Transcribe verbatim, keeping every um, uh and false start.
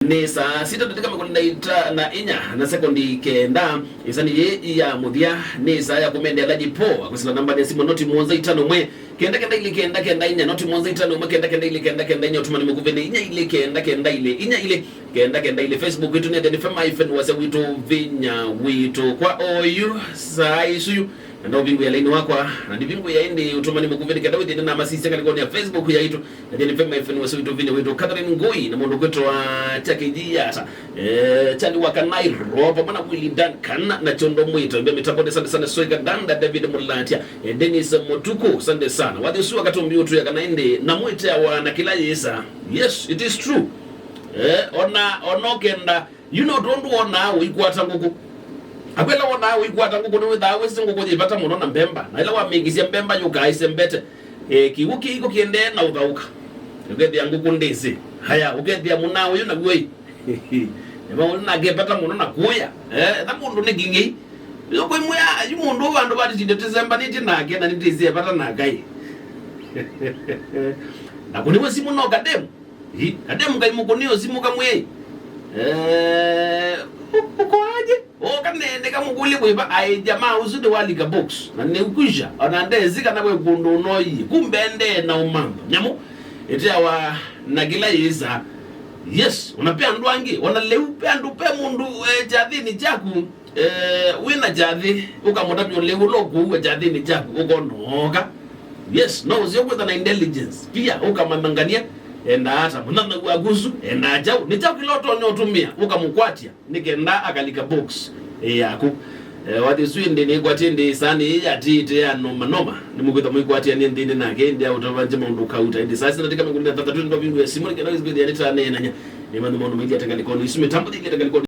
Nĩ saa sita ndatĩka mĩkũlĩ na ita na inya na sekondi kenda. Ĩsanĩ yĩ ya mũthya nĩ saa ya kũmendea Laji Po akwĩsĩla namba ya simũ noti mũonza itano mwe kenda kenda ilĩ kenda kenda inya, noti mũonza itano mwe kenda kenda ilĩ kenda kenda inya, ũtũmani mũkuvĩ nĩ inya ilĩ kenda kenda ilĩ inya ilĩ kenda kenda ilĩ. Facebook witũ nĩ Ethĩani F M hyphen wasya witũ vinya witũ. Kwa oyu saa isuyu na ndaũvingũĩa laini wakwa na ndivingũĩa ĩndĩ ũtũmani mũkuvĩ nĩ kenda wĩthĩe nĩnamasisya ngalĩkonĩ ya Facebook yaitũ. Ethĩani F M hyphen wasya witũ vinya witũ. Catherine Ngui na mũndũ kwĩtwa Chake Jiata, eh, Charlie Wakanai Ropa mwana Willy Duncan na Chondo Mwito mbia mĩtamboni. Sande sana Soika Danda, David Mulatia, eh, Dennis Mutuku, sande sana. Wathi ũsu akatumbi ũtwĩa kana ĩndĩ na mwĩteawa na kĩla yĩsa. Yes, it is true. Eh, ona ona ũkenda, you know, tondũ wonaa ũikwata ngũkũ. Akwela wonaa ũikwata ngũkũ nĩ wĩthaa wĩsĩ ngũkũ yĩ vata mũno na mbemba. Na ĩla wamĩkisya mbemba yũkaa ĩsembete. Eh, kiw'ũ kĩiko kĩendee na ũthaũka. Ũkethĩa ngũkũ ndĩsĩ. Haya, ũkethĩa mũnaa ũyũ naw'o ĩ. Ema ũyũ nake vata mũno na kũya. Eh, etha mũndũ nĩ king'ei. Yo kwĩmwĩa, yu mũndũ ũũ vandũ vatĩtinde tĩsembanĩtye nake na nĩtĩsie vata na Ngai. Na kũnĩwe simũ no kademu. Ĩ, kademu kaimũkũnĩo simũ kamwĩai. Eh, ũ- ũkoaje? Oka nende kamũkũlye kwĩva aĩ jamaa ũsu nĩwalika box. Na nĩukwisha, ona ndesi kana we kũndũ ũnoie. Kumbe ndee na ũmantho. Nyamũ ĩteawa na kĩla yĩsa. Yes, ona pe andũ angĩ, ona lĩu, pe andũ, pe mũndũ, eh, kyathĩnĩ kyaku, eh, wĩna kyathĩ, ũkamũtavya lĩu ũla ũkũua kyathĩnĩ kyaku, ũkonooka. Yes, no ũseo kwĩtha na intelligence. Pia, ũkamamangania, enda ata, mũnyanyagu waku ũsu, enda kyaũ, nĩ kyaũ kĩla ũtonya ũtũmĩa, ũkamũkwatya, nĩ kenda akalika box, eh, yaku. Eh, wathi ũsu ĩndĩ nĩkwatya ĩndĩ saa nĩ yatĩĩte ya noma noma, nĩmũkwĩtha mũikwatĩanĩa nthĩnĩ nake, ĩndĩ aũtavangya maũndũ kauta, ĩndĩ saa sina tika mĩkũlĩ na thanthatũ nĩkwavingũĩa simũ, nĩ kenda wĩsĩ kwĩthĩa nĩtaneenany'a, nĩmanthe maũndũ maingĩ atangalĩkonĩ, isu mĩtambo thĩngĩ atangalĩkonĩ.